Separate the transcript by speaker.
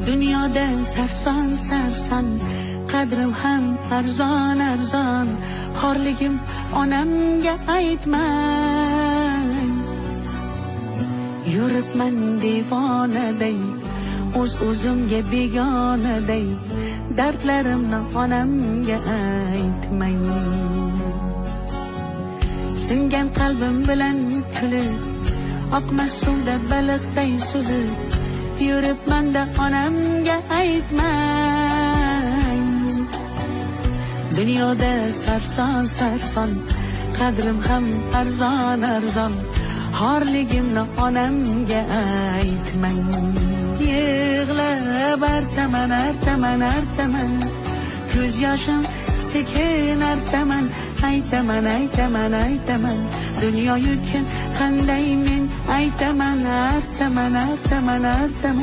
Speaker 1: Dunyoda sarson sarson, qadrim ham arzon arzon, xorligim onamga aytmang. Yuribman devonaday, o'z o'zimga begonaday, dardlarimni onamga aytmang. Singan qalbim bilan kulib, oqmas suvda baliqday suzib, yuribman-da onamga aytmang. Dunyoda sarson sarson, qadrim ham arzon arzon, xorligimni onamga aytmang. Yig'lab artaman, artaman, artaman, ko'z yoshim sekin artaman, aytaman, aytaman, aytaman, dunyo yukin qanday men aytaman, artaman, artaman, artaman.